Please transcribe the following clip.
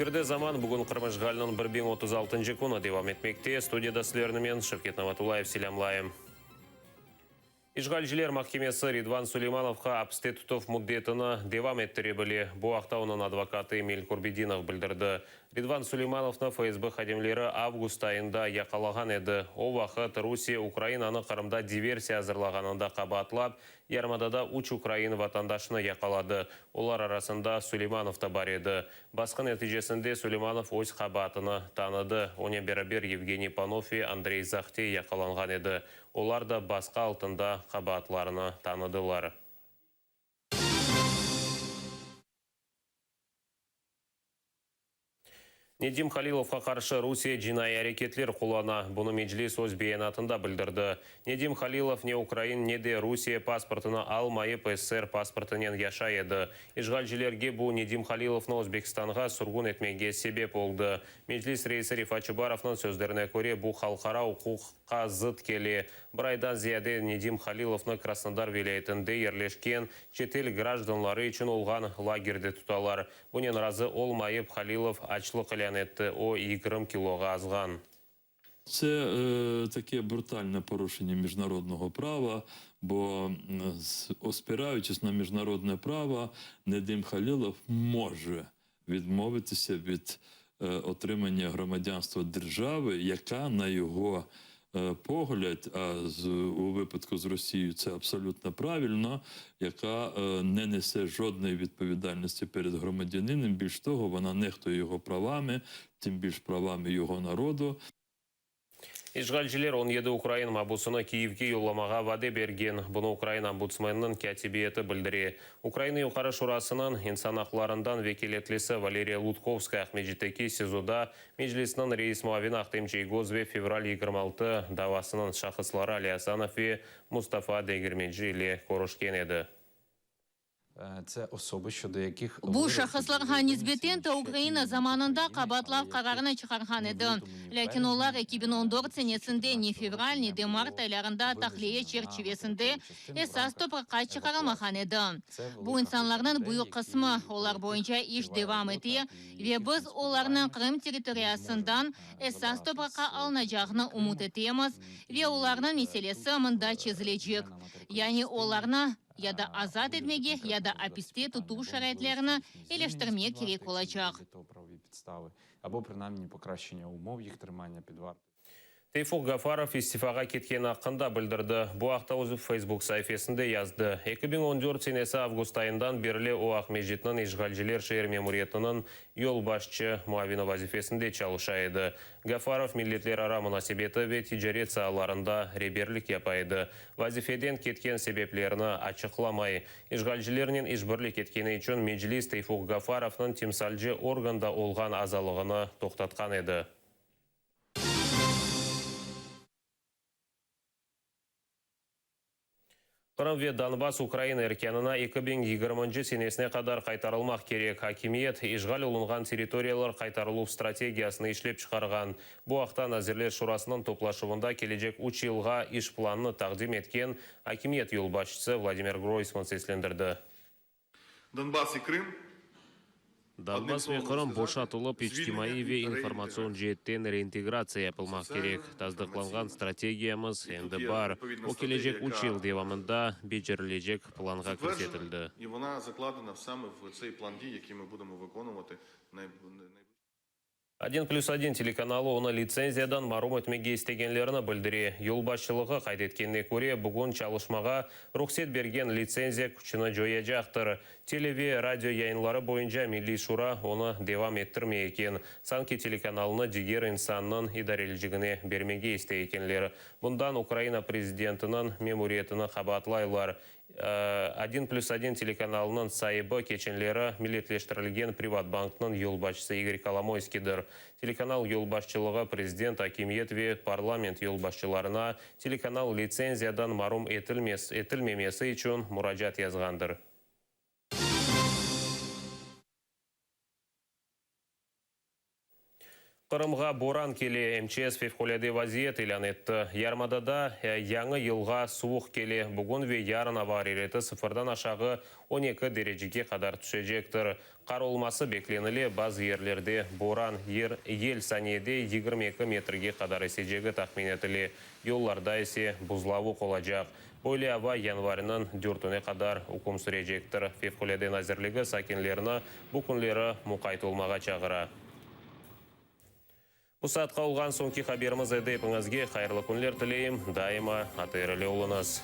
Efirde Zaman, bugün Qırım işğaliniñ 1036-ncı künü devam etmekte. Studiyada sizlerni men, Şevket Namatullayev, selâmlayım. İşğalciler mahkemesi Ridvan Suleymanovğa apiste tutuv müddetini devam ettire bile. Bu aqta onıñ advokatı Emil Kurbedinov bildirdi. Ridvan Suleymanovnı FSB hadimleri avgust ayında yaqalağan edi. O vaqıt Rusiye Ukrainanı Qırımda diversiya azırlağanında qabaatlap, yarımadada üç ukrain vatandaşını yaqaladı. Olar arasında Suleymanov da bar edi. Basqı neticesinde Suleymanov öz qabaatını tanıdı. Onen beraber Yevgeniy Panov ve Andrey Zahtey yaqalanğan edi. Olar da basqı altında qabaatlarını tanıdılar. Nedim Halilovğa qarşı Rusiye cinaiy areketler qullana. Bunı Meclis öz beyanatında bildirdi. Nedim Halilov ne ukrain, ne de Rusiye pasportını almayıp, SSR pasportınen yaşay edi. İşğalcilerge bu Nedim Halilovnı Özbekistanğa sürgün etmege sebep oldı. Meclis reisi Refat Çubarovnıñ sözlerine köre, bu halqara uquqqa zıt kele. Bir aydan ziyade Nedim Halilovnı Krasnodar vilâyetinde yerleşken çetel grajdanları içün olğan lagerde tutalar. Bunen razı olmayıp, Halilov açlıq ilân etti, o, yigirmi kiloğa azğan. Це таке брутальне порушення міжнародного права, бо, спираючись на міжнародне право, Недим Халілов може відмовитися від отримання громадянства держави, яка, на його погляд, а у випадку з Росією це абсолютно правильно, яка не несе жодної відповідальності перед громадянином, більш того, вона нехтує його правами, тим більш правами його народу. İşğalciler 17 ukrain mabusını Kiyevge yollamağa vade bergen. Bunı Ukraina ombudsmeniniñ kâtibiyeti bildire. Ukraina Yuqarı Şurasınıñ insan aqlarından vekâletlisi Valeriya Lutkovskaya Aqmescitteki SİZOda Meclisniñ reis muavini Ahtem Çiygoz ve fevral 26 davasınıñ şahısları Ali Asanov ve Mustafa Degermenci ile körüşken edi. Bu şahıslarğa nisbeten ta Ukraina zamanında qabaatlav qararını çıqarğan edi. Lâkin olar 2014 senesinde ne fevral, ne de mart aylarında tahliye çerçivesinde esas topraqqa çıqarılmağan edi. Bu insanlarnıñ büyük qısmı, olar boyunca iş devam ete ve biz olarnıñ Qırım territoriyasından esas topraqqa alınacağını ümüt etemiz ve olarnıñ meselesi mında çezilecek. Yani olarnı ya da azat etmege, ya da apiste tutuv şaraitlerini eleştirmek kerek olacaq. Teyfuq Gafarov istifağa ketkeni aqqında bildirdi. Bu aqta özü Facebook saifesinde yazdı. 2014 senesi avgust ayından berli o Aqmescitniñ işğalciler şeer memuriyetiniñ yolbaşçı muavini vazifesinde çalışa edi. Gafarov milletlerara munasebeti ve ticaret saalarında reberlik yapa edi. Vazifeden ketken sebeplerini açıqlamay. İşğalcilernen işbirlik etkeni içün Meclis Teyfuq Gafarovnıñ timsalci organda olğan azalığını toqtatqan edi. Qırım ve Donbass Ukraina erkânına 2020 senesine qadar qaytarılmaq kerek. Akimiyet, işğal olunğan territoriyalar qaytarıluv strategiyasını işlep çıqarğan. Bu aqta Nazirler Şurasınıñ toplaşuvında kelecek üç yılğa iş planını taqdim etken akimiyet yolbaşçısı Vladimir Groysman seslendirdi. Donbass i Krım Donbass ve Qırım boşatılıp, içtimaiy ve informatsion ceetten reintegratsiya yapılmaq kerek. Tasdıqlanğan strategiyamız endi bar, o, kelecek üç yıl devamında becerilecek planğa kirsetildi. Odin plüs odin telekanalı onı litsenziyadan marum etmege istegenlerini bildire. Yolbaşçılığı qayd etkenine köre, bugün çalışmağa ruhset bergen litsenziya küçüni coyacaqtır. Tele ve radio yayınları boyunca Milliy şura onı devam ettirmey eken, sanki telekanalnı diger insannıñ idarelicigine bermege istey ekenler. Bundan Ukraina prezidentiniñ memuriyetini qabaatlaylar. Odin plüs odin telekanalınıñ saibi keçenleri milletleştirilgen Privatbanknıñ yolbaşçısı İgor Kolomoyskiydir. Telekanal yolbaşçılığı prezident, akimiyet ve parlament yolbaşçılarına telekanal litsenziyadan marum etilmez etilmemesi içün muracaat yazğandır. Qırımğa boran kele, MÇS fevqulâde vaziyet ilân etti. Yarımadada Yañı yılğa suvuq kele, bugün ve yarın ava arareti sıfırdan aşağı 12 derecege qadar tüşecektir. Qar olması beklenile, bazı yerlerde boran, yer, yel saniyede 22 metrge qadar esecegi tahmin etile, yollarda ise buzlavuq olacaq. Böyle ava yanvarniñ dörtüne qadar üküm sürecektir. Fevqulâde nazirligi sakinlerni bu künleri muqayt olmağa çağıra. Bu saatqa olğan soñki haberimiz edi. Epiñizge hayırlı künler tileyim. Daima ATR ile oluñız.